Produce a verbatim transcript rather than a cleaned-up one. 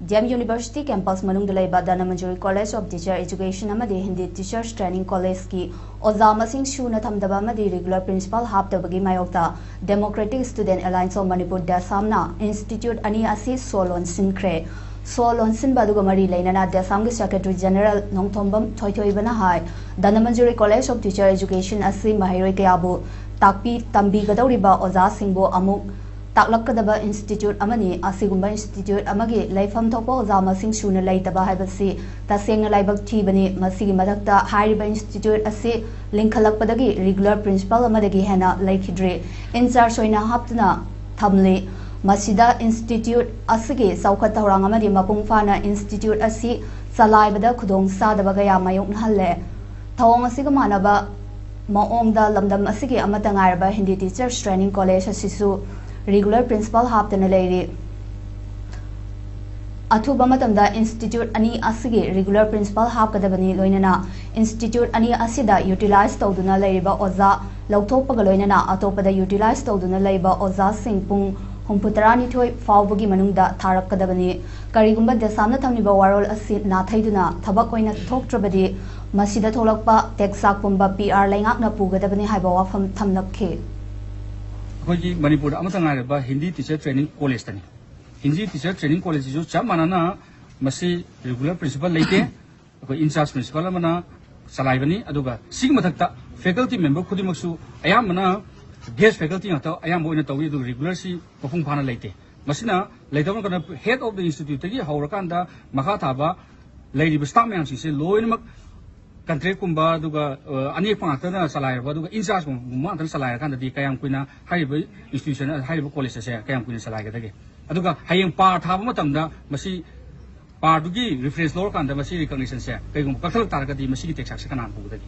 D M university campus ꯃꯅꯨꯡꯗ ꯂꯩꯕ Dhanamanjuri college of teacher education ꯑꯃꯗꯤ ꯍꯤꯟꯗꯤ ꯇꯤꯆꯔꯁ ꯇ꯭ꯔꯦꯅꯤꯡ ꯀꯣꯂꯦꯖꯀꯤ ꯑꯣꯖꯥ ꯃꯁꯤꯡ ꯁꯨꯅ ꯊꯝꯗꯕ ꯑꯃꯗꯤ ꯔꯤꯒꯨꯂꯔ ꯄ꯭ꯔꯤꯟꯁꯤꯄꯥꯜ ꯍꯥꯞꯇꯕꯒꯤ ꯃꯥꯌꯣꯛꯇ democratic student alliance of Manipur, ꯗꯦꯁꯥꯝꯅ ꯏꯟꯁꯇꯤꯇ꯭ꯌꯨꯠ ꯑꯅꯤ ꯑꯁꯤ ꯁꯣ ꯂꯣꯟꯁꯤꯟꯈ꯭ꯔꯦ꯫ ꯁꯣ ꯂꯣꯟꯁꯤꯟꯕ ꯑꯗꯨꯒ ꯃꯔꯤ ꯂꯩꯅꯅ ꯗꯦꯁꯥꯝꯒꯤ ꯁꯦꯀ꯭ꯔꯦꯇꯔꯤ ꯖꯦꯅꯔꯦꯜ ꯅꯣꯡꯊꯣꯝꯕꯝ ꯊꯣꯏꯊꯣꯏꯕꯅ ꯍꯥꯏ, Dhanamanjuri college of teacher education ꯑꯁꯤ ꯃꯍꯩꯔꯣꯏ ꯀꯌꯥꯕꯨ ꯇꯥꯛꯄꯤ ꯇꯝꯕꯤꯒꯗꯧꯔꯤꯕ ꯑꯣꯖꯥꯁꯤꯡꯕꯨ ꯑꯃꯨꯛ ꯇꯥꯛꯂꯛꯀꯗꯕ ꯏꯟꯁꯇꯤꯇ꯭ꯌꯨꯠ ꯑꯃꯅꯤ꯫ ꯑꯁꯤꯒꯨꯝꯕ ꯏꯟꯁꯇꯤꯇ꯭ꯌꯨꯠ ꯑꯃꯒꯤ ꯂꯩꯐꯝ ꯊꯣꯛꯄ ꯑꯣꯖꯥ ꯃꯁꯤꯡ ꯁꯨꯅ ꯂꯩꯇꯕ ꯍꯥꯏꯕꯁꯤ ꯇꯁꯦꯡꯅ ꯂꯥꯏꯕꯛ ꯊꯤꯕꯅꯤ꯫ ꯃꯁꯤꯒꯤ ꯃꯊꯛꯇ ꯍꯥꯏꯔꯤꯕ ꯏꯟꯁꯇꯤꯇ꯭ꯌꯨꯠ ꯑꯁꯤ ꯂꯤꯡꯈꯠꯂꯛꯄꯗꯒꯤ ꯔꯤꯒꯨꯂꯔ ꯄ꯭ꯔꯤꯟꯁꯤꯄꯥꯜ ꯑꯃꯗꯒꯤ ꯍꯦꯟꯅ ꯂꯩꯈꯤꯗ꯭ꯔꯤ꯫ ꯏꯟꯆꯥꯔꯖ ꯑꯣꯏꯅ ꯍꯥꯞꯇꯨꯅ ꯊꯝꯂꯤ꯫ ꯃꯁꯤꯗ ꯏꯟꯁꯇꯤꯇ꯭ꯌꯨꯠ ꯑꯁꯤꯒꯤ ꯆꯥꯎꯈꯠ ꯊꯧꯔꯥꯡ ꯑꯃꯗꯤ ꯃꯄꯨꯡ ꯐꯥꯅ ꯏꯟꯁꯇꯤꯇ꯭ꯌꯨꯠ ꯑꯁꯤ ꯆꯂꯥꯏꯕꯗ ꯈꯨꯗꯣꯡꯆꯥꯗꯕ ꯀꯌꯥ ꯃꯥꯌꯣꯛꯅꯍꯜꯂꯦ꯫ ꯊꯧꯑꯣꯡ ꯑꯁꯤꯒ ꯃꯥꯟꯅꯕ ꯃꯑꯣꯡꯗ ꯂꯝꯗꯝ ꯑꯁꯤꯒꯤ ꯑꯃꯠꯇ ꯉꯥꯏꯔꯕ ꯍꯤꯟꯗꯤ ꯇꯤꯆꯔꯁ ꯇ꯭ꯔꯦꯅꯤꯡ ꯀꯣꯂꯦꯖ ꯑꯁꯤꯁꯨ ꯔꯤꯒꯨꯂꯔ ꯄ꯭ꯔꯤꯟꯁꯤꯄꯥꯜ ꯍꯥꯞꯇꯅ ꯂꯩꯔꯤ꯫ ꯑꯊꯨꯕ ꯃꯇꯝꯗ ꯏꯟꯁꯇꯤꯇ꯭ꯌꯨꯠ ꯑꯅꯤ ꯑꯁꯤꯒꯤ ꯔꯤꯒꯨꯂꯔ ꯄ꯭ꯔꯤꯟꯁꯤꯄꯥꯜ ꯍꯥꯞꯀꯗꯕꯅꯤ꯫ ꯂꯣꯏꯅꯅ ꯏꯟꯁꯇꯤꯇ꯭ꯌꯨꯠ ꯑꯅꯤ ꯑꯁꯤꯗ ꯌꯨꯇꯤꯂꯥꯏꯖ ꯇꯧꯗꯨꯅ ꯂꯩꯔꯤꯕ ꯑꯣꯖꯥ ꯂꯧꯊꯣꯛꯄꯒ ꯂꯣꯏꯅꯅ ꯑꯇꯣꯞꯄꯗ ꯌꯨꯇꯤꯂꯥꯏꯖ ꯇꯧꯗꯨꯅ ꯂꯩꯕ ꯑꯣꯖꯥꯁꯤꯡ ꯄꯨꯡ ꯍꯨꯝꯐꯨ ꯇꯔꯥꯅꯤꯊꯣꯏ ꯐꯥꯎꯕꯒꯤ ꯃꯅꯨꯡꯗ ꯊꯥꯔꯛꯀꯗꯕꯅꯤ꯫ ꯀꯔꯤꯒꯨꯝꯕ ꯗꯦꯁꯥꯝꯅ ꯊꯝꯂꯤꯕ ꯋꯥꯔꯣꯜ ꯑꯁꯤ ꯅꯥꯊꯩꯗꯨꯅ ꯊꯕꯛ ꯑꯣꯏꯅ ꯊꯣꯛꯇ꯭ꯔꯕꯗꯤ ꯃꯁꯤꯗ ꯊꯣꯛꯂꯛꯄ ꯇꯦꯛꯆꯥꯛ ꯄꯨꯝꯕ ꯄꯤ ꯑꯥꯔ ꯂꯩꯉꯥꯛꯅ ꯄꯨꯒꯗꯕꯅꯤ ꯍꯥꯏꯕ ꯋꯥꯐꯝ ꯊꯝꯂꯛꯈꯤ꯫ ꯑꯩꯈꯣꯏꯒꯤ ꯃꯅꯤꯄꯨꯔꯗ ꯑꯃꯠꯇ ꯉꯥꯏꯔꯕ ꯍꯤꯟꯗꯤ ꯇꯤꯆꯔ ꯇ꯭ꯔꯦꯅꯤꯡ ꯀꯣꯂꯦꯖꯇꯅꯤ꯫ ꯍꯤꯟꯗꯤ ꯇꯤꯆꯔ ꯇ꯭ꯔꯦꯅꯤꯡ ꯀꯣꯂꯦꯖꯁꯤꯁꯨ ꯆꯞ ꯃꯥꯟꯅꯅ ꯃꯁꯤ ꯔꯤꯒꯨꯂꯔ ꯄ꯭ꯔꯤꯟꯁꯤꯄꯥꯜ ꯂꯩꯇꯦ꯫ ꯑꯩꯈꯣꯏ ꯏꯟꯆꯥꯔꯖ ꯄ꯭ꯔꯤꯟꯁꯤꯄꯥꯜ ꯑꯃꯅ ꯆꯂꯥꯏꯕꯅꯤ꯫ ꯑꯗꯨꯒ ꯁꯤꯒꯤ ꯃꯊꯛꯇ ꯐꯦꯀꯜꯇꯤ ꯃꯦꯝꯕꯔ ꯈꯨꯗꯤꯡꯃꯛꯁꯨ ꯑꯌꯥꯝꯕꯅ ꯒꯦꯁ ꯐꯦꯀꯜꯇꯤ ꯉꯥꯛꯇ ꯑꯌꯥꯝꯕ ꯑꯣꯏꯅ ꯇꯧꯏ꯫ ꯑꯗꯨꯒ ꯔꯤꯒꯨꯂꯔꯁꯤ ꯃꯄꯨꯡ ꯐꯥꯅ ꯂꯩꯇꯦ꯫ ꯃꯁꯤꯅ ꯂꯩꯇꯕ ꯃꯇꯝꯗ ꯍꯦꯗ ꯑꯣꯐ ꯗ ꯏꯟꯁꯇꯤꯇ꯭ꯌꯨꯠꯇꯒꯤ ꯍꯧꯔꯀꯥꯟꯗ ꯃꯈꯥ ꯊꯥꯕ ꯂꯩꯔꯤꯕ ꯁ꯭ꯇꯥꯐ ꯃꯌꯥꯝꯁꯤꯡꯁꯦ ꯂꯣꯏꯅꯃꯛ ꯀꯟꯇ꯭ꯔꯦꯛꯀꯨꯝꯕ ꯑꯗꯨꯒ ꯑ, ꯑꯅꯦꯛꯄ ꯉꯥꯛꯇꯅ ꯆꯂꯥꯏꯔꯕ ꯑꯗꯨꯒ ꯏꯟꯆꯥꯔꯖꯀꯨꯝꯕ ꯉꯥꯛꯇꯅ ꯆꯂꯥꯏꯔꯀꯥꯟꯗꯗꯤ ꯀꯌꯥꯝ ꯀꯨꯏꯅ ꯍꯥꯏꯔꯤꯕ ꯏꯟꯁꯇꯤꯇ꯭ꯌꯨꯁꯟ, ꯍꯥꯏꯔꯤꯕ ꯀꯣꯂꯦꯖ ꯑꯁꯦ ꯀꯌꯥꯝ ꯀꯨꯏꯅ ꯆꯂꯥꯏꯒꯗꯒꯦ? ꯑꯗꯨꯒ ꯍꯌꯦꯡ ꯄꯥꯔ ꯊꯥꯕ ꯃꯇꯝꯗ ꯃꯁꯤ ꯄꯥꯔꯗꯨꯒꯤ ꯔꯤꯐꯔꯦꯟꯁ ꯂꯧꯔꯀꯥꯟꯗ ꯃꯁꯤ ꯔꯤꯀꯛꯅꯤꯁꯟꯁꯦ ꯀꯩꯒꯨꯝꯕ ꯀꯛꯊꯠꯂꯛ ꯇꯥꯔꯒꯗꯤ ꯃꯁꯤꯒꯤ ꯇꯦꯛꯁꯥꯛꯁꯦ ꯀꯅꯥꯅ ꯄꯨꯒꯗꯒꯦ?